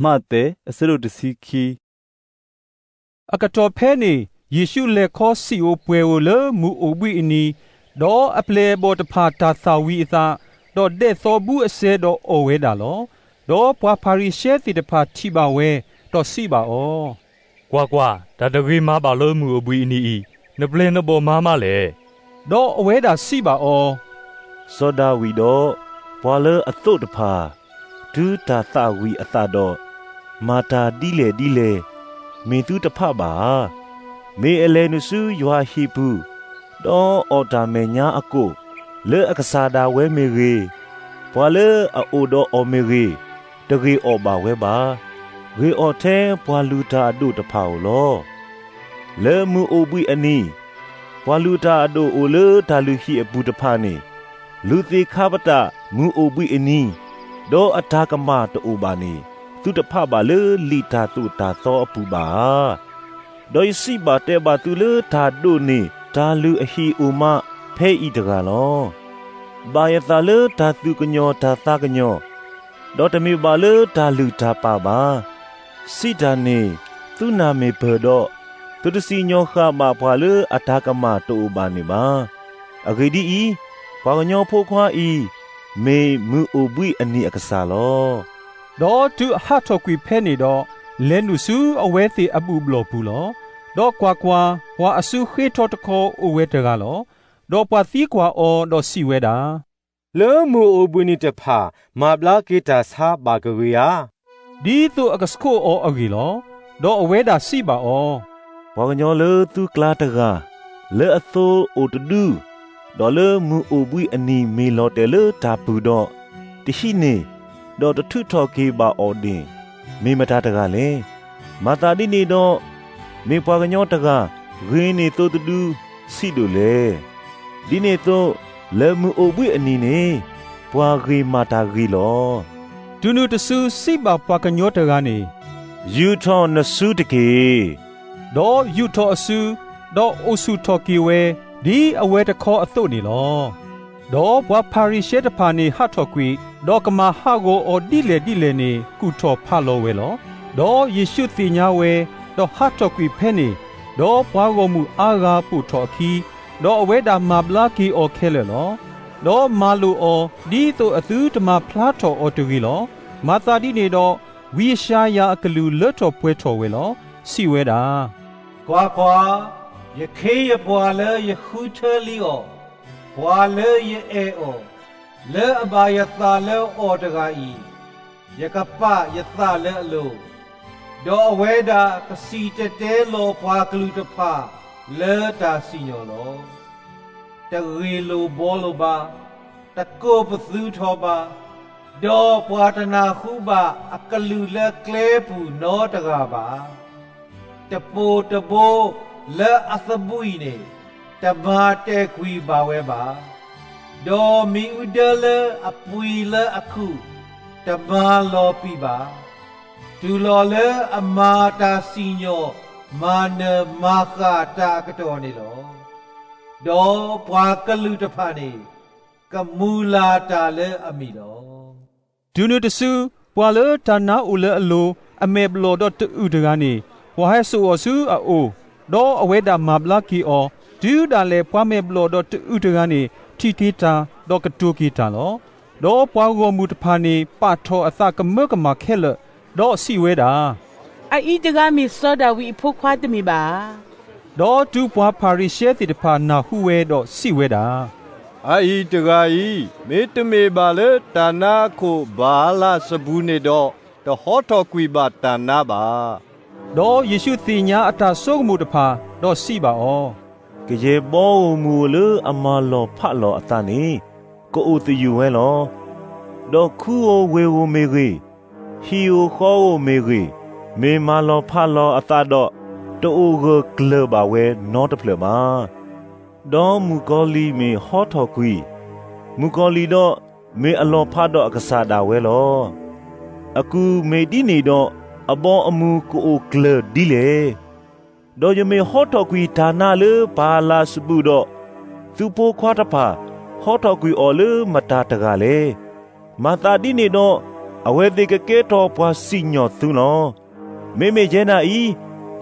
မးသဲ အဆၢဒိၣ်တဆံခံ. အကတီၢ်ဖဲန့ၣ် ယ့ၣ်ရှူးလဲၤခီဆံးဧိၤပှဲၤဧိၤလၢမုၢ်အိၣ်ဘှံးအနံၤ, ဒီးအပျဲၢ်အဘီၣ်တဖၣ်တၢ်သၣ်ဝံၤအသး, ဒီးဒဲးသီဘူးအစဲဒီးအီၣ်ဝဲဒၣ်လီၤ. ဒီးပှၤဖၤရံၤၡဲသ့ၣ်တဖၣ်ထံၣ်ဘၣ်ဝဲ, ဒီးစံးဘၣ်အီၤ, ကွၢ်ကွၢ်, တၢ်တဂ့ၤမၤဘၣ်လၢမုၢ်အိၣ်ဘှံးအနံၤအံၤ, နပျဲၢ်နဘီၣ်မၤမးလဲၣ်. ဒီးအဝဲဒၣ်စံးဘၣ်အီၤ, စီၤဒၤဝံးဒီးပှၤလၢအသိးတဖၣ်, တုၤတၢ်သၣ်ဝံၤအသးဒီး, မၤတၢ်ဒ်လဲၣ်ဒ်လဲၣ်, မ့ၢ်သုတဖးဘၣ်ဧါ. မ့ၢ်အလဲၤနုာ်ဆူယွၤဟံၣ်ပူၤ, ဒီးအီၣ်တၢ်မဲာ်ညါအကိၣ်, လၢအကစၢ်ဒၣ်ဝဲမ့ၢ်ဂ့ၤ, ပှၤလၢအအိၣ်ဒီးအီၤမ့ၢ်ဂ့ၤ, တဂ့ၤအီၣ်ဘၣ်ဝဲဘၣ်. ဂ့ၤအီၣ်ထဲပှၤလုၢ်တၢ်အဒိၣ်တဖၣ်ဧိၤလီၤ. လၢမုၢ်အိၣ်ဘှံးအနံၤ, ပှၤလုၢ်တၢ်အဒိၣ်အိၣ်လၢတၢ်လုၢ်ဟံၣ်အပူၤတဖၣ်န့ၣ်, လူၤသ့ၣ်ခါပတာ်မုၢ်အိၣ်ဘှံးအနံၤ, ဒီးအတၢ်ကမၣ်တအိၣ်ဘၣ်န့ၣ်, သုတဖးဘၣ်လၢလံာ်တၢ်သိၣ်တၢ်သီအပူၤဘၣ်ဧါ. ဒီးယစံးဘၣ်တဲဘၣ်သုလၢတၢ်ဒိးန့ၢ်တၢ်လုၢ်အဟံၣ်အိၣ်မးဖဲအံၤတဂၤလီၤ. ဘၣ်ယသးလၢတၢ်သူၣ်ကညီၤတၢ်သးကညီၤ, ဒီးတမ့ၢ်ဘၣ်လၢတၢ်လုၢ်တၢ်ပာ်ဘၣ်. စံးတၢ်န့ၣ်သုနၢ်မ့ၢ်ပၢၢ်ဒီး, သုတစံၣ်ညီၣ်ဃၣ်ဘၣ်ပှၤလၢအတၢ်ကမၣ်တအိၣ်ဘၣ်န့ၣ်ဘၣ်. အဂ့ၢ်ဒ်အံၤ, ပှၤကညီဖိခွါအံၤ, မ့ၢ်မုၢ်အိၣ်ဘှံးအနံၤအကစၢ်လီၤ. ဒီးတုၤအဟးထီၣ်ကွံာ်ဖဲန့ၣ်ဒီး, လဲၤနုာ်ဆူအဝဲသ့ၣ်အဘူၣ်ဘျီၣ်ပူၤလီၤ. ဒီးကွၢ်ကွၢ်, ပှၤအစုဃ့ထီတခီအိၣ်ဝဲတဂၤလီၤ. ဒီးပှၤသံကွၢ်အီၤဒီးစံးဝဲဒၣ်, လၢမုၢ်အိၣ်ဘှံးနံၤတဖၣ် မၤဘျါက့ၤတၢ်ဆါဘၣ်ကဂ့ၤဧါ. ဒ်သိးအကဆှိးအီၤအဂ့ၢ်လီၤ. ဒီးအဝဲဒၣ်စံးဘၣ်အီၤ, ပှၤကညီလၢသုကျါတဂၤ, လၢအသိအိၣ်တဒု, ဒီးလၢမုၢ်အိၣ်ဘှံးအနံၤမ့ၢ်လီၤတဲာ်လၢတၢ်ပူၤဒီး, တဟံးန့ၢ်, ဒီးတထုးထီၣ်က့ၤဘၣ်အီၤန့ၣ်, မ့ၢ်မတၤတဂၤလဲၣ်. မၤသးဒ်န့ၣ်ဒီး, မ့ၢ်ပှၤကညီတဂၤဂ့ၤန့ၢ်သိတဒုဆံးဒိၣ်လဲၣ်. ဒ်န့ၣ်အသိး, လၢမုၢ်အိၣ်ဘှံးအနံၤန့ၣ်, ပှၤဂ့ၤမၤတၢ်ဂ့ၤလီၤ. တုၤနုၤတစုစံးဘၣ်ပှၤကညီတဂၤန့ၣ်, ယူာ်ထီၣ်နစုတက့ၢ်. ဒီးယူာ်ထီၣ်အစု, ဒီးအိၣ်ဆူၣ်ထီၣ်က့ၤဝဲ, ဒ်အဝဲတခီအသိးန့ၣ်လီၤ. ဒီးပှၤဖၤရံၤၡဲတဖၣ်န့ၣ်ဟးထီၣ်ကွံာ်, ဒီးကမၤဟးဂီၤအီၤဒ်လဲၣ်ဒ်လဲၣ်န့ၣ် ကူၣ်ထီၣ်ဖးလီၤဝဲလီၤ. ဒီးယ့ၣ်ရှူးသ့ၣ်ညါဝဲ, ဒီးဟးထီၣ်ကွံာ်ဖဲန့ၣ်, ဒီးပှၤဂီၢ်မုၢ်အါဂၤပိာ်ထီၣ်အခံ, ဒီးအဝဲဒၣ်မၤဘျါက့ၤအီၤခဲလၢာ်လီၤ. ဒီးမၤလိာ်အီၤဒ်သိးအသုတမၤဖျါထီၣ်အီၤတဂ့ၤလီၤ. မၤသးဒ်န့ၣ်ဒီး, ဝံယၡါယၤအကလုၢ်လၢထီၣ်ပှဲၤထီၣ်ဝဲလီၤ. စံးဝဲဒၣ်, ကွၢ်ကွၢ်, ယခ့ယပှၤလၢယဃုထၢလံအီၤ, ပှၤလၢယအဲၣ်အီၤ, လၢအဘၣ်ယသးလၢအီၤတဂၤအံၤ, ယကပာ်ယသးလၢအလိၤ, ဒီးအဝဲဒၣ်ကစံၣ်တဲၤတဲလီၤပှၤကလုာ်တဖၣ်လၢတၢ်စံၣ်ညီၣ်လီၤ. တဂ့ၢ်လိာ်ဘှီလိာ်ဘၣ်, တကိးပသူထီၣ်ဘၣ်, ဒီးပှၤတနၢ်ဟူဘၣ်အကလုၢ်လၢကျဲပူၤနီတဂၤဘၣ်. တပိာ်တဘိလၢအသဘှံးန့ၣ်, တမၤတဲာ်ကွံာ်ဘၣ်ဝဲဘၣ်. ဒီးမ့ၣ်အူဒၢလၢအပှံၤလၢအခုၣ်, တမၤလီၤပံာ်ဘၣ်. တုၤလီၤလၢအမၤတၢ်စံၣ်ညီၣ်မၤနၢၤမၤဃၣ်တၢ်အကတီၢ်န့ၣ်လီၤ. ဒီးပှၤကလုာ်တဖၣ်န့ၣ်, ကမုၢ်လၢ်တၢ်လၢအမံၤလီၤ. တုၤနုၤတစု, ပှၤလၢတၢ်နါအိၣ်လၢအလိၤ, အမဲာ်ဘျီၣ်ဒီးတအုၣ်တဂၤန့ၣ်, ပှၤဟဲစိာ်အီၤဆူအအိၣ်, ဒီးအဝဲဒၣ်မၤဘျါက့ၤအီၤ. တုၤဒၣ်လဲာ်ပှၤမဲာ်ဘျီၣ်ဒီးတအုၣ်တဂၤန့ၣ် ထံၣ်က့ၤတၢ်, ဒီးကတိၤက့ၤတၢ်လီၤ. ဒီးပှၤဂီၢ်မုၢ်တဖၣ်န့ၣ် ပာ်ထီၣ်အသးကမၢကမၣ်ခဲလၢာ်, ဒီးစံးဝဲဒၣ်, အအံၤတဂၤမ့ၢ်စီၤဒၤဝံးအဖိခွါတမ့ၢ်ဘၣ်ဧါ. ဒီးတုၤပှၤဖၤရံၤၡဲသ့ၣ်တဖၣ်နၢ်ဟူဝဲဒီးစံးဝဲဒၣ်, အအံၤတဂၤအံၤ မ့တမ့ၢ်ဘၣ်လၢတၢ်နါအခိၣ်ဘၤအလးစဘူၤန့ၣ်ဒီး, တဟီထီၣ်ကွံာ်ဘၣ်တၢ်နါဘၣ်. ဒီးယ့ၣ်ရှူးသ့ၣ်ညါအတၢ်ဆိကမိၣ်တဖၣ်, ဒီးစံးဘၣ်အီၤ, ကယဲၢ်ဘီဧိၤမုၢ်ဧိၤလၢအမၤလီၤဖးလီၤအသးန့ၣ်, ကအိၣ်သယုၢ်ဝဲလီၤ. ဒီးခူဧိၤဝ့ၢ်ဧိၤမ့ၢ်ဂ့ၤ, ဟံၣ်ဧိၤဃီဧိၤမ့ၢ်ဂ့ၤ, မ့ၢ်မၤလီၤဖးလီၤအသးဒီး, တအိၣ်ဂၢၢ်ကျၢၤဘၣ်ဝဲနီတဖျၢၣ်ဘၣ်. ဒီးမုၣ်ကီၤလံၢ်မ့ၢ်ဟီထီၣ်ကွံာ်, မုၣ်ကီၤလံၢ်ဒီးမ့ၢ်အလီၤဖးဒီးအကစၢ်ဒၣ်ဝဲလီၤ. အကူၢ်မ့ၢ်ဒ်န့ၣ်ဒီး, အဘီအမုၢ်ကအိၣ်ကျၢၤဒ်လဲၣ်. ဒီးယမ့ၢ်ဟီထီၣ်ကွံာ်တၢ်နါလၢဘၤအလးစဘူၤဒီး, သုဖိခွါတဖၣ်ဟီထီၣ်ကွံာ်အီၤလၢမတၤတဂၤလဲၣ်. မၤသးဒ်န့ၣ်ဒီး, အဝဲသ့ၣ်ကကဲထီၣ်ပှၤစံၣ်ညီၣ်သုလီၤ. မ့မ့ၢ်ယဲဒၣ်အံ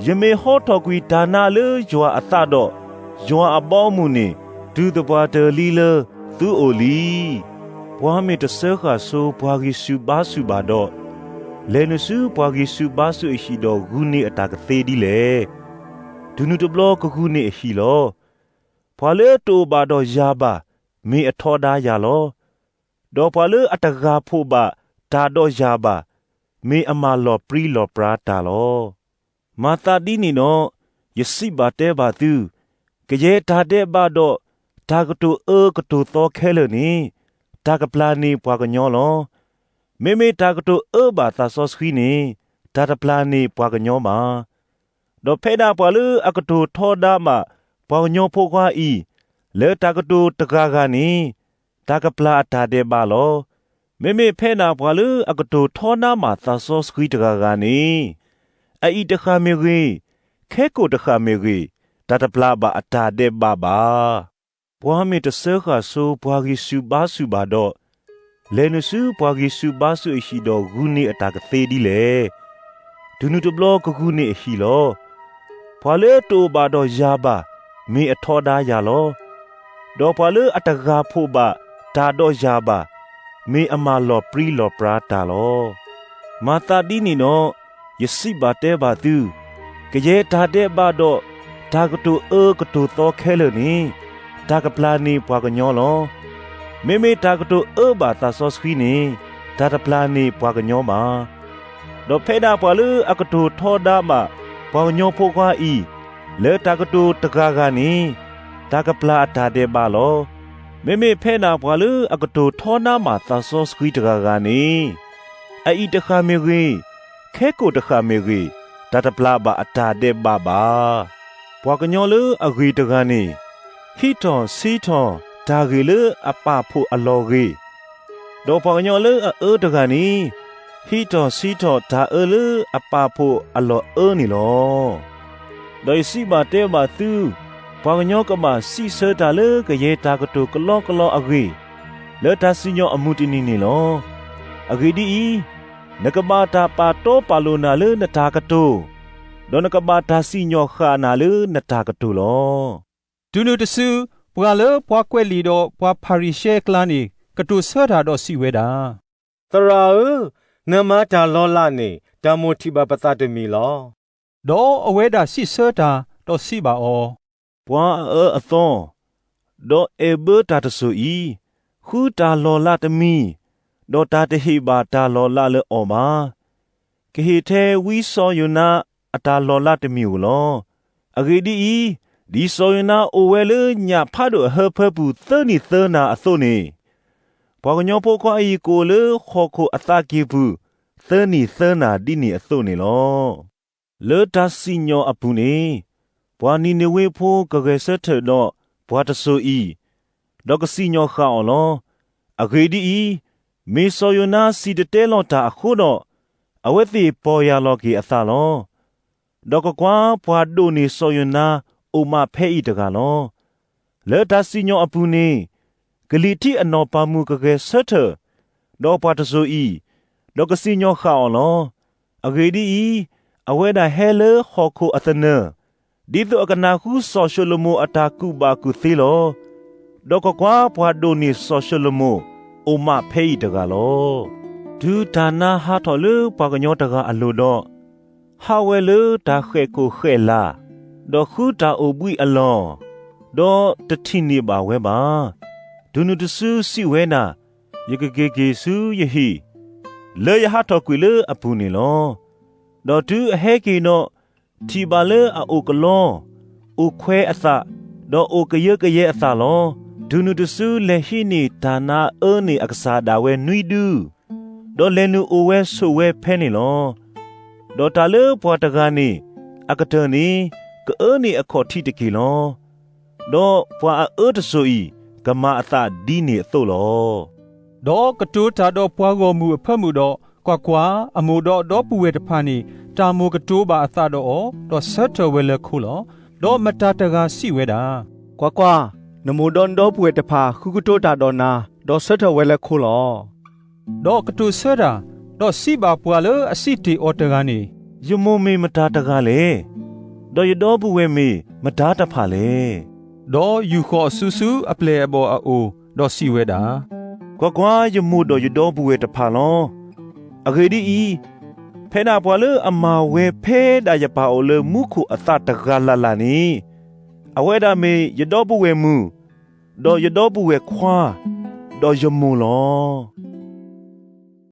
ၤ, ယမ့ၢ်ဟီထီၣ်ကွံာ်တၢ်နါလၢယွၤအသးဒီး, ယွၤအဘီအမုၢ်န့ၣ် တုၤသပှၢ်တၢၢ်လံလၢသုအိၣ်လံ. ပှၤမ့ၢ်တစၢဃာ်ဆိပှၤဂံၢ်ဆူၣ်ဘါဆူၣ်ဘၣ်ဒီး, လဲၤနုာ်ဆူပှၤဂံၢ်ဆူၣ်ဘါဆူၣ်အဟံၣ်ဒီးဂုာ်န့ၢ်အတၢ်ကသ့ဒ်လဲၣ်. တုၤနုၤတဘျီကဂုာ်န့ၢ်အဟံၣ်လီၤ. ပှၤလၢတအိၣ်ဘၣ်ဒီးယၤဘၣ်, မ့ၢ်အထီဒါယၤလီၤ. ဒီးပှၤလၢအတဂၤဖိးဘၣ်တၢ်ဒီးယၤဘၣ်, မ့ၢ်အမၤလီၤပြံလီၤပြါတၢ်လီၤ. မၤသးဒ်န့ၣ်ဒီး, ယစံးဘၣ်တဲဘၣ်သု, ကယဲၢ်တၢ်ဒဲးဘးဒီး တၢ်ကတိၤအၢကတိၤသီခဲလၢာ်န့ၣ်, တၢ်ကပျၢ်န့ၢ်ပှၤကညီလီၤ. မ့မ့ၢ်တၢ်ကတိၤအၢဘၣ်သးစီဆှံန့ၣ်, တၢ်တပျၢ်န့ၢ်ပှၤကညီဘၣ်. ဒီးဖဲဒၣ်ပှၤလၢအကတိၤထီဒါဘၣ်ပှၤကညီဖိခွါအံၤ, လၢတၢ်ကတိၤတဂၤဂၤန့ၣ်, တၢ်ကပျၢ်အတၢ်ဒဲးဘးလီၤ. မ့မ့ၢ်ဖဲဒၣ်ပှၤလၢအကတိၤထီဒါဘၣ်သးစီဆှံတဂၤဂၤန့ၣ်, အအံၤတဃၣ်မ့ၢ်ဂ့ၤ, ခဲကိာ်တဃၣ်မ့ၢ်ဂ့ၤ, တၢ်တပျၢ်ဘၣ်အတၢ်ဒဲးဘးဘၣ်. ပှၤမ့ၢ်တစၢဃာ်ဆိပှၤဂံၢ်ဆူၣ်ဘါဆူၣ်ဘၣ်ဒီး, လဲၤနုာ်ဆူပှၤဂံၢ်ဆူၣ်ဘါဆူၣ်အဟံၣ်ဒီးဂုာ်န့ၢ်အတၢ်ကသ့ဒ်လဲၣ်. တုၤနုၤတဘျီကဂုာ်န့ၢ်အဟံၣ်လီၤ. ပှၤလၢတအိၣ်ဘၣ်ဒီးယၤဘၣ်, မ့ၢ်အထီဒါယၤလီၤ. ဒီးပှၤလၢအတဂၤဖိးဘၣ်တၢ်ဒီးယၤဘၣ်, မ့ၢ်အမၤလီၤပြံလီၤပြါတၢ်လီၤ. မၤသးဒ်န့ၣ်ဒီး, ယစံးဘၣ်တဲဘၣ်သု, ကယဲၢ်တၢ်ဒဲးဘးဒီး တၢ်ကတိၤအၢကတိၤသီခဲလၢာ်န့ၣ်, တၢ်ကပျၢ်န့ၢ်ပှၤကညီလီၤ. မ့မ့ၢ်တၢ်ကတိၤအၢဘၣ်သးစီဆှံန့ၣ်, တၢ်တပျၢ်န့ၢ်ပှၤကညီဘၣ်. ဒီးဖဲဒၣ်ပှၤလၢအကတိၤထီဒါဘၣ်ပှၤကညီဖိခွါအံၤ, လၢတၢ်ကတိၤတဂၤဂၤန့ၣ်, တၢ်ကပျၢ်အတၢ်ဒဲးဘးလီၤ. မ့မ့ၢ်ဖဲဒၣ်ပှၤလၢအကတိၤထီဒါဘၣ်သးစီဆှံတဂၤဂၤန့ၣ်, အအံၤတဃၣ်မ့ၢ်ဂ့ၤ, ခဲကိာ်တဃၣ်မ့ၢ်ဂ့ၤ, တၢ်တပျၢ်ဘၣ်အတၢ်ဒဲးဘးဘၣ်. ပှၤကညီလၢအဂ့ၤတဂၤန့ၣ်, ဟံးထီၣ်ဆံးထီၣ်တၢ်ဂ့ၤလၢအပာ်ဖှိၣ်အလီၢ်ဂ့ၤ, ဒီးပှၤကညီလၢအအၢတဂၤန့ၣ်, ဟံးထီၣ်ဆံးထီၣ်တၢ်အၢလၢအပာ်ဖှိၣ်အလီၢ်အၢန့ၣ်လီၤ. ဒီးယစံးဘၣ်တဲဘၣ်သု, ပှၤကညီကဘၣ်စံးဆၢတၢ်လၢကယဲၢ်တၢ်ကတိၤကလီကလီအဂ့ၢ်, လၢတၢ်စံၣ်ညီၣ်အမုၢ်တနံၤန့ၣ်လီၤ. အဂ့ၢ်ဒ်အံၤ, နကဘၣ်တၢ်ပာ်တီပာ်လိၤနၤလၢနတၢ်ကတိၤ, ဒီးနကဘၣ်တၢ်စံၣ်ညီၣ်ဃာ်နၤလၢနတၢ်ကတိၤလီၤ. တုၤနုၤတစု, ပှၤလၢပှၤကွဲးလံာ်ဒီးပှၤဖၤရံၤၡဲအကျါန့ၣ်, ကတိၤဆၢတၢ်ဒီးစံးဝဲဒၣ်, သရၣ်ဧၢ, နမၤတၢ်လီၤလးန့ၣ် တၢ်မိၣ်ထံၣ်ဘၣ်ပသးတမံၤလီၤ. ဒီးအဝဲဒၣ်စံးဆၢတၢ်ဒီးစံးဘၣ်အီၤ, ပှၤအအၢအသီ, ဒီးအဲၣ်ဘၢတၢ်တစိၤအံၤ, ဃုတၢ်လီၤလးတမံၤ, ဒီးတၢ်တဟ့ၣ်ဘၣ်တၢ်လီၤလးလၢအီၤဘၣ်. ကဟ့ၣ်ထဲဝံစီၤယိၤနါအတၢ်လီၤလးတမံၤဧိၤလီၤ. အဂ့ၢ်ဒ်အံၤ, ဒ်စီၤယိၤနါအိၣ်ဝဲလၢညၣ်ဖးဒိၣ်အဟၢဖၢပူၤသၢနံၣ်သၢနၤအသိးန့ၣ်, ပှၤကညီဖိခွါအံၤကအိၣ်လၢဟီၣ်ခိၣ်အသးကံၢ်ပူၤ သၢနံၣ်သၢနၤဒ်န့ၣ်အသိးန့ၣ်လီၤ. လၢတၢ်စံၣ်ညီၣ်အပူၤန့ၣ်, ပှၤနံၤနဝ့ဖိကဂဲၤဆၢထၢၣ်ဒီးပှၤတစိၤအံၤ, ဒီးကစံၣ်ညီၣ်ဃာ်အီၤလီၤ. အဂ့ၢ်ဒ်အံၤ, မ့ၢ်စီၤယိၤနါစံၣ်တဲၤတဲလီၤတၢ်အဃိဒီး, အဝဲသ့ၣ်ပီၢ်ယၢ်လီၤက့ၤအသးလီၤ. ဒီးကွၢ်ကွၢ်, ပှၤဒိးန့ၢ်စီၤယိၤနါအိၣ်မးဖဲအံၤတဂၤလီၤ. လၢတၢ်စံၣ်ညီၣ်အပူၤန့ၣ်, ကလံၤထံးအနီၢ်ပၤမုၣ်ကဂဲၤဆၢထၢၣ်ဒီးပှၤတစိၤအံၤ, ဒီးကစံၣ်ညီၣ်ဃာ်အီၤလီၤ. အဂ့ၢ်ဒ်အံၤ, အဝဲဒၣ်ဟဲလၢဟီၣ်ခိၣ်အသနၢၣ်, ဒ်သိးအကနၣ်ဃုစီၤၡလိၤမိၣ်အတၢ်ကူၣ်ဘၣ်ကူၣ်သ့လီၤ. ဒီးကွၢ်ကွၢ်, ပှၤဒိးန့ၢ်စီၤၡလိၤမိၣ်အိၣ်မးဖဲအံၤတဂၤလီၤ. တုၤတၢ်နါဟးထီၣ်လၢပှၤကညီတဂၤအလိၤဒီး, ဟးဝဲလၢတၢ်ဃဲၣ်ခိၣ်ဃဲၣ်လာ်, ဒီးဃုတၢ်အိၣ်ဘှံးအလီၢ်, ဒီးတထံၣ်န့ၢ်ဘၣ်ဝဲဘၣ်. တုၤနုၤတစုစံးဝဲဒၣ်, ယကက့ၤက့ၤဆူယဟံၣ်, လၢယဟးထီၣ်ကွံာ်လၢအပူၤန့ၣ်လီၤ. ဒီးတုၤအဟဲက့ၤဒီး, ထံၣ်ဘၣ်လၢအအိၣ်ကလီ, အိၣ်ခွဲးအသး, ဒီးအိၣ်ကယၢကယဲအသးလီၤ. တုၤနုၤတစုလဲၤဟံးန့ၢ်တၢ်နါအၢန့ၢ်အကစၢ်ဒၣ်ဝဲနွံဒု, ဒီးလဲၤနုာ်အိၣ်ဝဲဆိးဝဲဖဲန့ၣ်လီၤ. ဒီးတၢ်လၢပှၤတဂၤန့ၣ်အကတၢၢ်န့ၣ်, ကအၢန့ၢ်အခီၣ်ထံးတက့ၢ်လီၤ. ဒီးပှၤအအၢတစိၤအံၤ, ကမၤအသးဒ်န့ၣ်အသိးလီၤ. ဒီးကတိၤတၢ်ဒီးပှၤဂီၢ်မုၢ်အဖၢမုၢ်ဒီး, ကွၢ်ကွၢ်, အမိၢ်ဒီးဒီပုၢ်ဝဲၢ်တဖၣ်န့ၣ်, တၢ်မိၣ်ကတိၤဘၣ်အသးဒီးအီၤ, ဒီးဆၢထၢၣ်ဝဲလၢခိလီၤ. ဒီးမတၤတဂၤစံးဝဲဒၣ်, ကွၢ်ကွၢ်, နမိၢ်ဒီးနဒီပုၢ်ဝဲၢ်တဖၣ်ဃုကတိၤတၢ်ဒီးနၤ, ဒီးဆၢထၢၣ်ဝဲလၢခိလီၤ. ဒီးကတိၤဆၢတၢ် ဒီးစံးဘၣ်ပှၤလၢအစံးတ့ၢ်အီၤတဂၤန့ၣ်, ယမိၢ်မ့ၢ်မတၤတဂၤလဲၣ်, ဒီးယဒီပုၢ်ဝဲၢ်မ့ၢ်မတၤတဖၣ်လဲၣ်. ဒီးယူာ်ဃီၤအစုဆူအပျဲၢ်အဘီၣ်အအိၣ်, ဒီးစံးဝဲဒၣ်, ကွၢ်ကွၢ်, ယမိၢ်ဒီးယဒီပုၢ်ဝဲၢ်တဖၣ်လီၤ. အဂ့ၢ်ဒ်အံၤ, ဖဲဒၣ်ပှၤလၢအမၤဝဲဖဲဒၣ်ယပၢ်အအိၣ်လၢမူခိၣ်အသးတဂၤလၢ်လၢ်န့ၣ်, အဝဲဒၣ်မ့ၢ်ယဒီပုၢ်ဝဲၢ်မုၣ်, ဒီးယဒီပုၢ်ဝဲၢ်ခွါ, ဒီးယမိၢ်လီၤ.